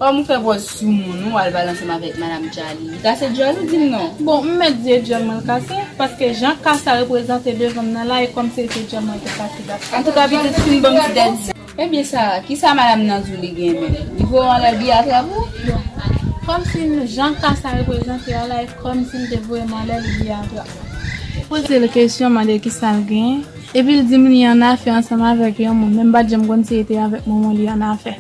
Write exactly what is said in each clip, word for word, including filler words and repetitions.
Kòm ou fè bòz sou moun, ou al pale ansanm avèk Madam Djali. Li kase djòl ou, di m non. Bon, m mèt di e djòl mwen l kase, paske jan ka sa reprezante devan m nan la, e kòmsi se djòl mwen te kase dat. Antouka, pitit, fin ban m ti tèt di. Ebyen, Sara, kisa madanm nan di w li gen menm? Li voye w anlè biyè atravou? Kòmsi jan ka sa reprezante a la, e kòmsi l te voye m anlè li biyè atravou. Poze l kesyon, mande kisa l genyen. Epi l di m li annafè ansanm avèk yon moun, men m pa t janm konn si li te avèk manman li annafè.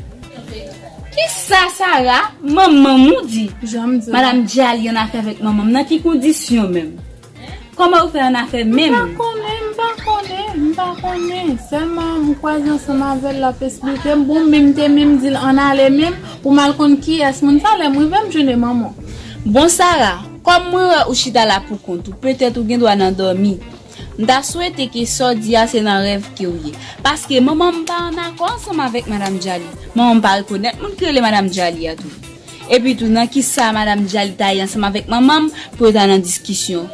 Kisa Sara, manman m ou di? Jan m di w. Madanm Djali annafè avèk manman m, nan ki kondisyon menm? Kòman yo fè annafè menm? M pa konnen, m pa konnen, m pa konnen. Sèlman m kwaze ansanm avè l, l ap esplike m. Bon, men m te menm di l ann ale menm pou m al konn kiyès moun sa, lè m rive m jwenn e manman. Bon, Sara, kòm mwen wè ou chita la pou kont ou, petèt ou gen dwa nan dòmi. M ta swete ke sa w di a se nan rèv ke w ye. Paske manman m pa ann akò ansanm avèk Madanm Djali. Manman m pa rekonèt moun ki rele Madanm Djali a tou. Epi tou, nan kisa Madanm Djali ta ye ansanm avèk manman m pou yo ta nan diskisyon?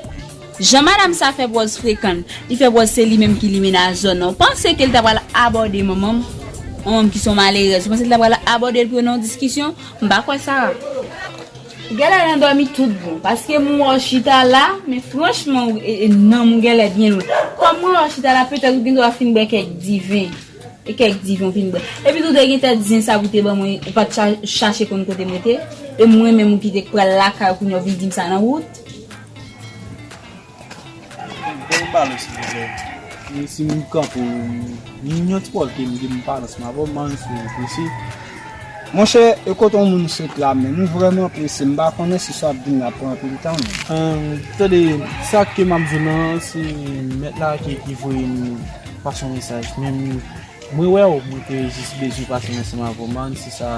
Jan madanm sa fè bòz frekan, li fè bòz se li menm ki limen nan zòn nan. Ou panse ke li ta pral abòde manman m? Manman m ki se yon malerèz. Ou panse li ta pral abòde l pou yo nan yon diskisyon? M pa kwè sa. Ou genlè nan dòmi tout bon, paske m wè w chita la, men franchman, ou, e, e, nanm ou genlè byen lwen. Kòm mwen wè w chita la, petèt ou gen dwa fin bwè kèk diven. E kèk diven w fin bwè. Epi tou, te gen tèt zen sa pou te ban mwen, ou pa t cha-, chache konn kote m rete. E mwen menm ou ki te pral lakay ou, kounye a w vin di m sa nan wout. Bon, pale, silvouplè. E si m kanpe w, yon ti pòl ke m gen m pale ansanm avè w, m pa renmen si w prese. Monchè, e kote yon moun sot la menm? M vrèman prese, m pa konnen si sa w ap di m la pran anpil tan, non. Ahn, tande, sa ke m ap di w lan, se mèt la ki, ki voye m pase yon mesaj. Men m, mwen wè w, mwen te jis bezwen pase ansanm avè w, m pa renmen si sa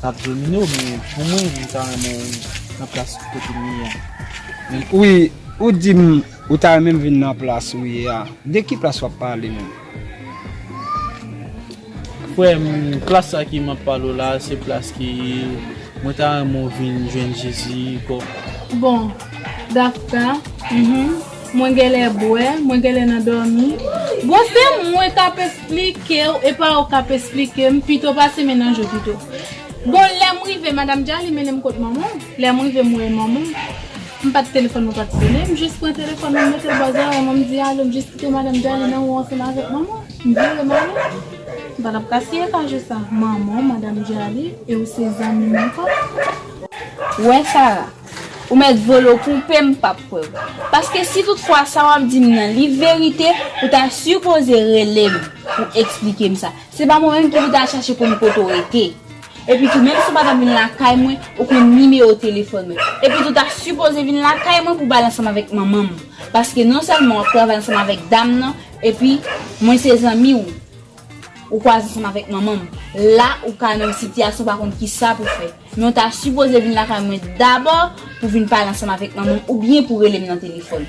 ap domine w, men pou mwen, m ta renmen w nan plas kote m ye a. Wi, ou di m ou ta renmen m vin nan plas ou ye a. De ki plas w ap pale menm? Frè m, plas sa ke m ap pale w la, se plas ke mwen ta renmen w vin jwenn Jezi kò. Bon, Dafka, mhm. Mwen genlè bwè, mwen genlè nan dòmi. Bon, se mwen k ap esplike w, e pa ou k ap esplike m, pito pase men nan je w pito. Bon, lè m rive, Madanm Djali mennen m kot manman w. Lè m rive, m wè manman w. M pa t, telefòn mwen pa t sone, m jis pran telefòn mwen, m mete l bò zòrèy mwen, m di alo, m jis kite Madanm Djali nan won ansanm avèk manman w. M vire m ale. M pa t ap ka siye ka je sa. Manman w, Madanm Djali, e ou se zanmi m ankò. Ou wè, Sara, ou mèt vole w koupe, m p ap kwè w. Paske si toutfwa sa w ap di m nan li verite, ou ta sipoze rele m pou eksplike m sa. Se pa mwen menm ki pou ta chache konn kote w rete. Epi tou, menm si w pa t ap vin lakay mwen, ou konn nimewo telefòn mwen. Epi tou, w ta sipoze vin lakay mwen pou w pale ansanm avèk manman m. Paske non sèlman w ap travay ansanm avèk dam nan, epi mwen se zanmi w. Ou kwaze ansanm avèk manman m. La, ou ka nan yon sitiyasyon w pa konn kisa pou fè. Men w ta sipoze vin lakay mwen dabò pou vin pale ansanm avèk manman m oubyen pou rele m nan telefòn.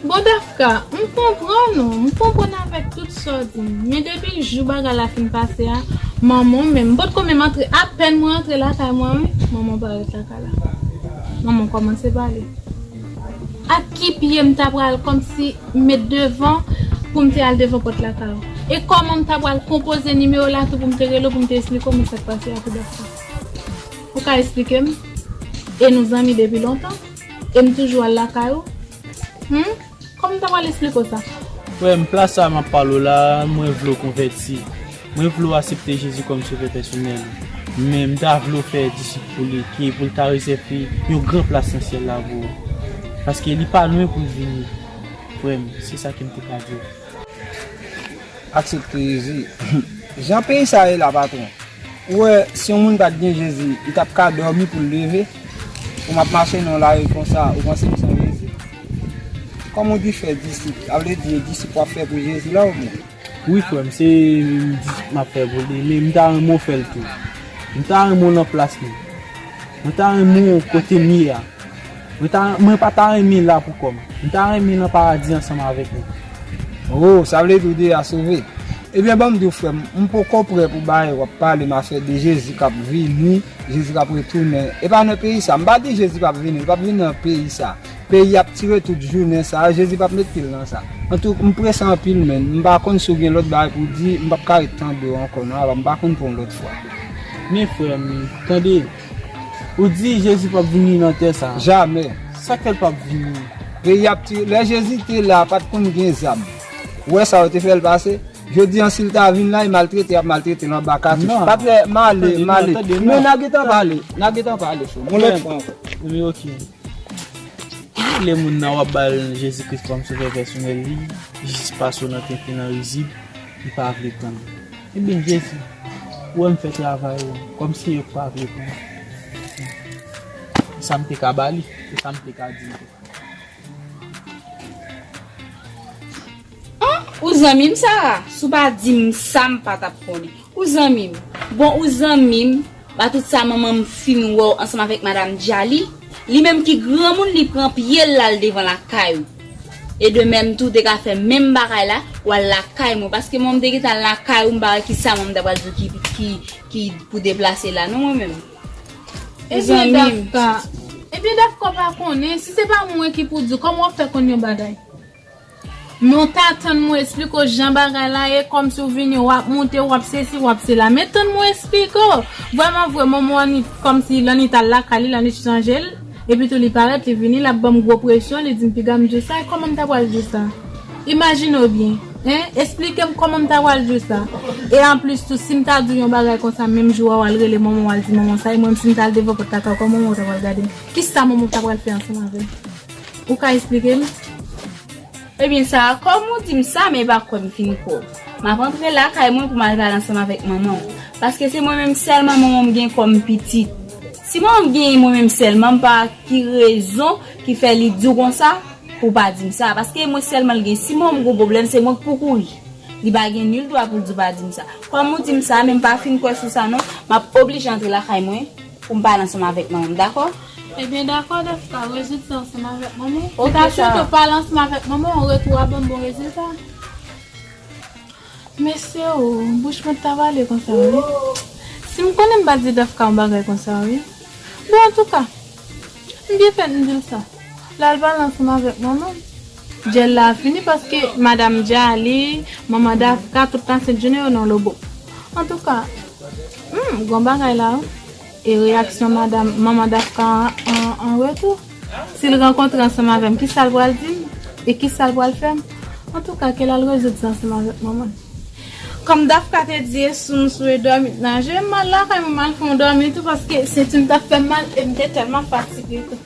Bon, Dafka, m konprann ou, m konprann avèk tout sa w di m. Men depi jou bagay la fin pase a, manman w menm, m potko menm antre, apèn mwen antre lakay mwen, wi, manman w parèt lakay la. Manman w kòmanse pale. Ak ki pye m ta pral kòmsi met devan pou m te al devan pòt lakay ou? E kòman m ta pral konpoze nimewo la tou pou m te rele w, pou m te esplike w men sa k pase a tou, Dafka? Ou ka esplike m? E nou zanmi depi lontan? E m toujou al lakay ou? Hum? Kòman m ta pral esplike w sa? Frè m, plas sa m ap pale w la, mwen vle w konvèti. Mwen vle w aksepte Jezi kòm sovè pèsonèl. Men m ta vle w fè disip pou li, ke pou l ta rezève yon gran plas nan syèl la pou ou. Paske li pa lwen pou l vini. Frè m, se sa ke m te ka di w. Aksepte Jezi. Jan peyi sa ye la, patwon. Ou wè, si yon moun pa t gen Jezi, li t ap ka dòmi pou l leve? Ou m ap mache nan lari konsa, ou panse m se yon Jezi? Kòman w di fè disip? Sa vle di e disip w ap fè pou Jezi la oubyen? Wi, frè m, se disip m ap fè pou li, men m ta renmen w fè l tou. M ta renmen w nan plas mwen. Mwen ta renmen w kote m ye a. Mwen ta, mwen pa ta renmen la pou kò m. M ta renmen nan paradi ansanm avèk li. Oh, sa vle di w deja sove? Ebyen, ban m di w, frè m, m poko prè pou bagay w ap pale m afè de Jezi k ap vini, Jezi k ap retounen. E pa nan peyi sa. M pa di Jezi p ap vini, li p ap vini nan peyi sa. Peyi ap tire tout jounen sa, Jezi p ap met pye l nan sa. Antou, m prese anpil, menn. M pa konn si w gen lòt bagay pou w di, m p ap ka ret tande w ankò, non, alò m pa konn pou yon lòt fwa. Men frè m, tande, ou di Jezi p ap vini nan tè sa. Jamè. Sa k fè l p ap vini? Peyi ap tire. Lè Jezi te la, pa t konn gen zam. Ou wè sa yo te fè l pase? Jodi an, si l ta vin la, e maltrete y ap maltrete l anba katouch. Non. Pa t lè, m ale, tande, m non, ale. Tande, men non. N a gentan pale, n a gentan pale, frè m. Yon lòt fwa ankò. Wi, ok. Ou rele moun nan, w ap ba l Jezi Kris kòm sovè pèsonèl li, jis pase w nan tenten, nan rizib, li pa vle tann. Ebyen, Jezi, ou wè m fè travay ou, kòmsi yo pa vle pran. Sa m te ka ba li, e sa m te ka di l tou. An, ou zanmi m, Sara? Si w pa di m sa, m pa t ap konnen. Ou zanmi m. Bon, ou zanmi m, ba tout sa manman m fin wè w ansanm avèk madanm Djali. Li menm ki granmoun, li pran pye l, l al devan lakay ou. E de menm tou, w te ka fè menm bagay la, w al lakay mwen. Paske mwen, m te gentan al lakay ou, m pa wè kisa mwen, m ta pral di w ki, ki, ki pou deplase la, non, mwen menm. Ou zanmi m. Ebyen, Dafka. Ebyen, Dafka, w pa konnen. Si se pa mwen ki pou di w, kòman w ap fè konn yon bagay? Men w ta tann mwen esplike w jan bagay la ye, kòmsi w vini, w ap moute, w ap sesi, w ap sela. Men tann mwen esplike w. Vrèman vre, manman w annik, kòmsi l annik al lakay li, l annik chanje l. Epi tou li parèt, li vini, l ap ban m gwo presyon, li di m piga m di w sa, e kòman m ta pral di w sa? Imajine w byen, en? Esplike m kòman m ta pral di w sa. E anplis tou, si m ta di w yon bagay konsa, menm jou a, w al rele manman w, w al di manman w sa, e mwen menm si m ta al devan pòt lakay ou, kòman manman w ta pral gade m? Kisa manman w ta pral fè ansanm avè m? Ou ka esplike m? Ebyen, Sara, kòm ou di m sa, men pa kwè m fin kwè w. M ap antre lakay mwen pou m al pale ansanm avèk manman w. Paske se mwen menm sèlman manman m gen kòm pitit. Si manman m genyen mwen menm sèlman, m pa wè ki rezon ki fè li di w konsa pou w pa di m sa. Paske mwen sèlman l gen. Si manman m gon pwoblèm, se mwen k pou kouri. Li pa gen nil dwa pou l di w pa di m sa. Kòm ou di m sa, men m pa fin kwè sou sa non, m ap oblije antre lakay mwen pou m pale ansanm avèk manman m, dakò? Ebyen, dakò, Dafka, rezoud sa ansanm avèk manman w. Ok, m ta swete w pale ansanm avèk manman w, an retou w a ban m bon rezilta. Mesye o, bouch mwen t ap ale konsa, wi. Si m konnen m pa t di Dafka yon bagay konsa, wi. Bon, antouka, m byen fèt m di l sa. L al pale ansanm avèk manman m. Djèl la fini paske madanm Djali, manman Dafka, tout lasent jounen yo nan lobo. Antouka, hmm, gon bagay la, wi. E reyaksyon madanm, manman Dafka an, an, an retou? Si l rankontre ansanm avè m, kisa l pral di m? E kisa l pral fè m? Antouka, ke l al rezoud sa ansanm avèk manman l. Kòm Dafka te di, e sou m sou e dòmi t nan je m, m al lakay mwen, m al fè yon dòmi tou, paske senti m t ap fè m mal e m te tèlman fatige tou.